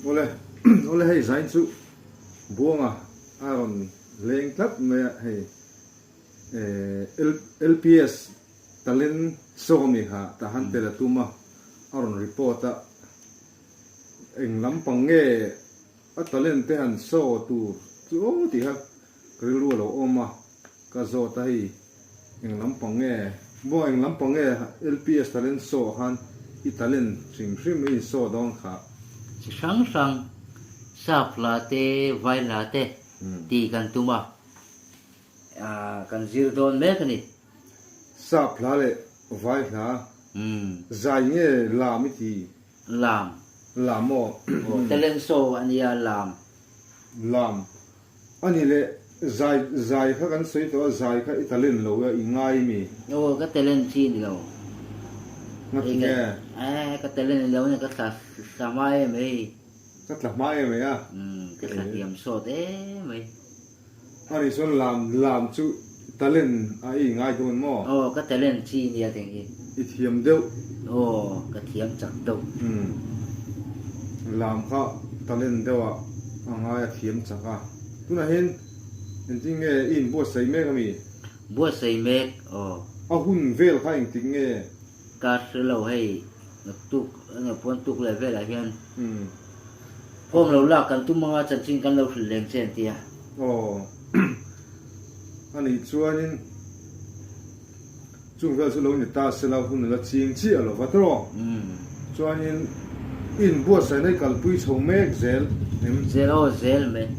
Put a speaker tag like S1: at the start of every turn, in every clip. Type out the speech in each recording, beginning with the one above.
S1: Awle, awle hei zain chu Buanga a rawn leng tlat mai a, hei LPS Talent Show ami kha tah han tel a tum a, a rawn report a, eng lampang nge a talent te han show tur chu aw tih kha ka rilru a lo awm a. Ka zawt a hei eng lampang nge maw eng lampang nge LPS talent show ah khan i talent hrim hrim i in show dawn kha.
S2: Chi hrang hrang sap hla te vai hla te tih kan tum a kan zir dawn mek a ni.
S1: Sap hla leh vai hla zai nge lam i ti?
S2: Lam.
S1: Lam maw?
S2: Aw talent show a nia lam.
S1: Lam. A ni leh, zai zai kha kan sawi tawh a, zai kha i talent lo a, i ngai mi?
S2: Aw, ka talent chi ni lo.
S1: Ngati nge?
S2: Eh, ka talent ni lo nia, ka tla tla hma em mai.
S1: Ka tla hma em mai a?
S2: Umm, ka tla hliam sawt em mai.
S1: A nih chuan lam lam chu talent a i ngai dawn maw?
S2: Aw, ka talent chi nia teng hi.
S1: I thiam deuh.
S2: Aw, ka thiam chak deuh.
S1: Umm, lam kha talent deuh ah a ngai a thiam chak a. Tunah hian engtin nge i inbuatsaih mek a mi?
S2: Buatsaih mek, aw.
S1: A hun vel kha engtik nge?
S2: Ka hre lo hei, tuk enge puan tuk leh velah hian form lo lak kan tum anga chanchin kan lo hrilh leng che an ti a.
S1: Aw anih chuanin chung vel chu lo ni ta se la hun la ching chiah lo va tawh. Chuanin i inbuatsaihna i kalpui chho mek zel em?
S2: Zel aw zel mek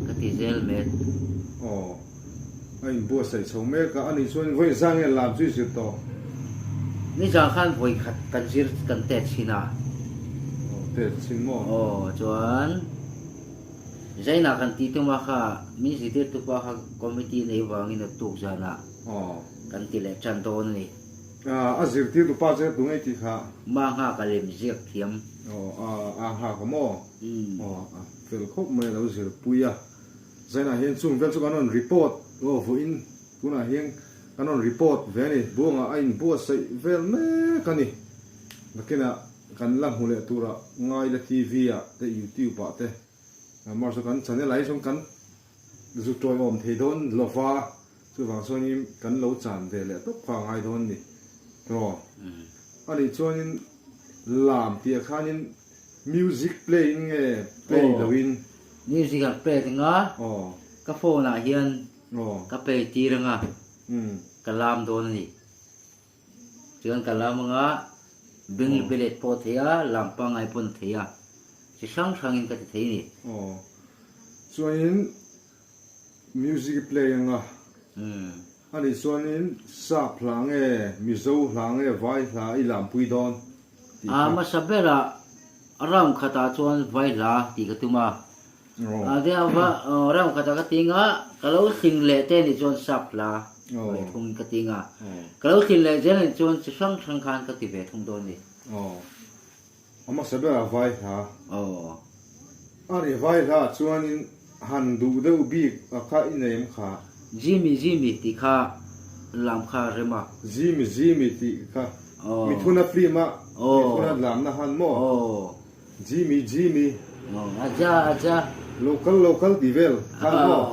S2: ka ti zel mek.
S1: Aw. A inbuatsaih chho mek a, ani chuan vawi zang nge lam chu i zir tawh?
S2: Nizan khan vawi khat kan zir kan tet chhin a.
S1: Aw tet chhin maw?
S2: Aw chuan Zaina kan tih tum a kha min zirtirtu pa kha committee nei vangin a tuk zanah kan ti leh tan dawn a ni.
S1: A zirtirtu pa chu tu ngei tih kha?
S2: Ma nghak a lem ziak thiam.
S1: Aw a nghak a maw? Aw a fel khawp mai a lo zirpui a. Zainah hian chung vel chu kan rawn report aw vawiin tunah hian kan rawn report ve a ni. Buangah a inbuatsaih vel mek a ni. Nakinah kan la hmu leh turah Ngaila TV ah te YouTube ah te Mars kan channel ah hi chuan kan zu tawiawm thei dawn lova chuvang chuanin kan lo chan ve leh tawp kha a ngai dawn a ni. Tawh anih chuanin lam tih ah khanin Music play in nge play lo in?
S2: Music an play anga ka phone ah hian ka play tir anga ka lam dawn a ni. Chuan ka lam anga beng belet pawh a thei a, lam pangngai pawn a thei a, chi hrang hrang in ka ti thei a ni.
S1: Chuanin Music i play anga anih chuanin sap hla nge Mizo hla nge vai hla i lampui dawn tih
S2: A
S1: kha.
S2: hmasa berah round khatah chuan vai hla tih ka tum a, round khatah ka ting a, ka lo tling leh te anih chuan sap hla ve thung in ka ting a, ka lo tling leh zel anih chuan chi hrang hrang khan ka ti ve thung dawn a ni.
S1: A hmasa berah vai hla.
S2: Aw.
S1: A ri vai hla ah chuanin han duh deuh bik a kha i nei em kha?
S2: Jimmy Jimmy tih kha lam kha a rem a.
S1: Jimmy Jimmy tih kha Mithuna film a Mithuna lamna han maw?
S2: Aw.
S1: Jimmy Jimmy.
S2: Aw aja aja.
S1: Local local tih vel khan maw?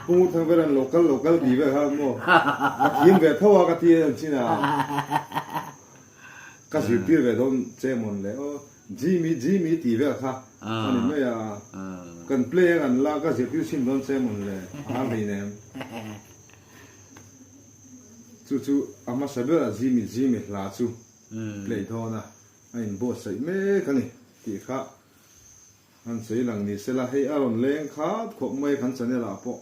S1: Pu Ngurthang velan local local tih vel khan maw? Ka thiam ve tho a ka ti a chin a. Ka zirtir ve dawn che mawn le aw Jimmy Jimmy tih vel kha a ni mai a, kan play a kan la ka zirtir chhin dawn che mawn le a har hlei nem. Chu chu a hmasa ber a Jimmy Jimmy hla chu play dawn a, a inbuatsaih mek a ni tih kha Han sawi lang ni sela, hei a rawn leng khat khawp mai kan channel ah pawh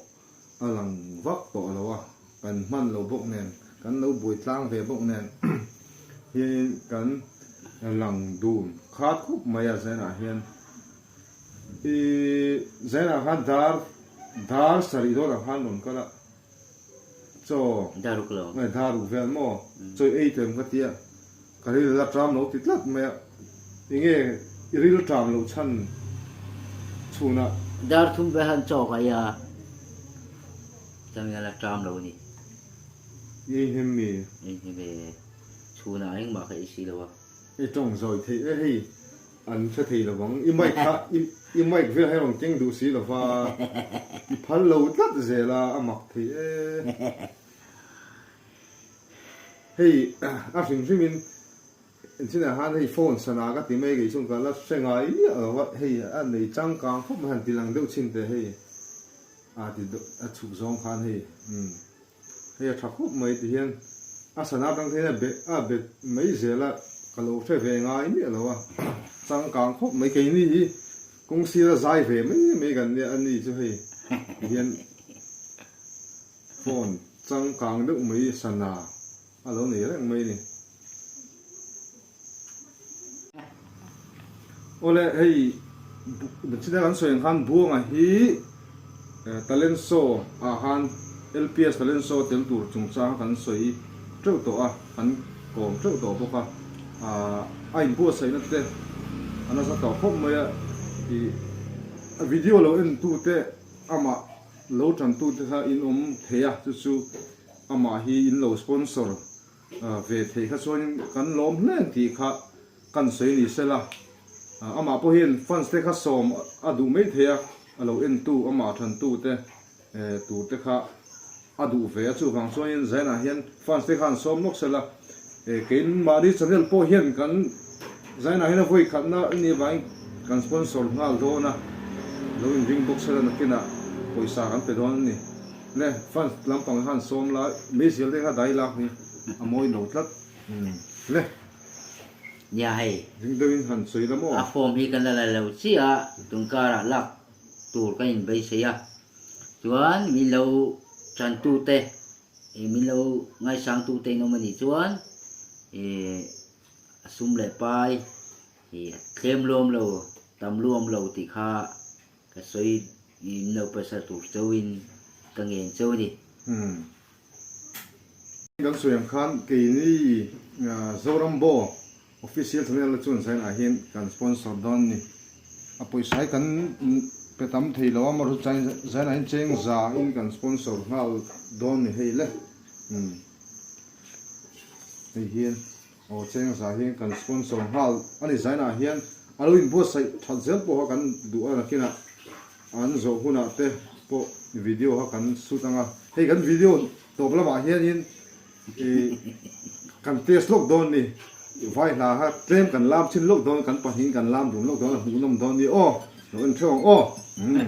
S1: a lang vak tawh lo a, kan hman lo bawk nen, kan lo buai tlang ve bawk nen hianin kan lang dun khat khawp mai a Zainah hian i Zainah khan dar dar sarih dawnah khan rawn kal a. Chaw.
S2: Daruk lo.
S1: Nge daruk vel maw? Chaw i ei tawh em ka tia. Ka ril la ṭam lo ti tlat mai a. Enge i ril ṭam loh chhan chhunah.
S2: Dar thum ve han chaw ka ei a. Changin a la ṭam lo a ni.
S1: I ei hnem mi?
S2: Ei hnem e. Chhunah engmah ka ei si lo a.
S1: I ṭawng zawi theih e hei. an hre thei lo vang. I mic kha i mic vel hi a rawn keng duh si lo va, i phal lo tlat zel a, a mak thei e. Hei a hrim hrim in Engtinah khan hei phone sana ka ti mai kei chuan ka la hre ngai miah lo a, hei a nei changkang khawp mai han ti lang deuh chhin teh hei a ti a chhuk zawng khan hei umm hei a tha khawp mai ti hian a sana atang hian a bet a bet mai zel a ka lo hre ve ngai miah lo a changkang khawp mai keini hi kawng sira zai ve mai mai kan nia a ni chu hei ti hian phone changkang deuh mai sana A lo nei reng mai ni. Awle hei china kan sawi ang khan Buanga hi talent show ah khan LPS talent show tel tur chungchang kha kan sawi teuh tawh a, kan kawm teuh tawh bawk a, a inbuatsaihna te a nasa tawh khawp mai a, ih a video lo en tu te amah lo tan tu te kha in awm thei a chu chu Amah hi in lo sponsor ve theih kha chuan kan lawm hle ang tih kha kan sawi ni sela. Amah pawh hian fans te kha sawm a duh mai thei a, a lo entu amah thantu te tur te kha a duh ve a, chuvang chuanin Zainah hian fans te kha an sawm lawk sela. Keimahni channel pawh hian kan Zainah hian a vawi khatna a nih avangin kan sponsor nghal dawn a, lo inring bawk sela nakinah pawisa kan pe dawn a ni. Le fans lampang khan sawm la meizial te kha dai lak hi a mawi lo tlat le.
S2: Nia hei.
S1: Ring deuhin han sawi la maw?
S2: A form hi kan la la lo chiah a, tunkarah lak tur kan inbeisei a, chuan min lo tantute ih min lo ngaisangtute in awm a nih chuan ih a sum leh pai ih tlem luam lo tam luam lo tih kha Ka sawi in lo pesa tur chauhin ka ngen chauh a ni.
S1: Umm. Kan sawi ang khan keini Zoram Bo Official Channel a chuan zainah hian kan sponsor dawn a ni. A pawisa hi kan pe tam thei lo a, amaherawhchu zainah hian cheng za in kan sponsor nghal dawn a ni hei le. Umm. Hei hian Aw cheng za hian kan sponsor nghal a ni zainah hian a lo inbuatsaih that zel pawh kha kan duh a nakinah an zawh hunah te pawh video kha kan shoot anga hei kan video tawp lamah hianin ih kan test lawk dawn ni vai hla kha tlem kan lam chhin lawk dawn kan pahnihin kan lam dun lawk dawn a hmuhnawm dawn ni aw lo en theuh ang aw umm.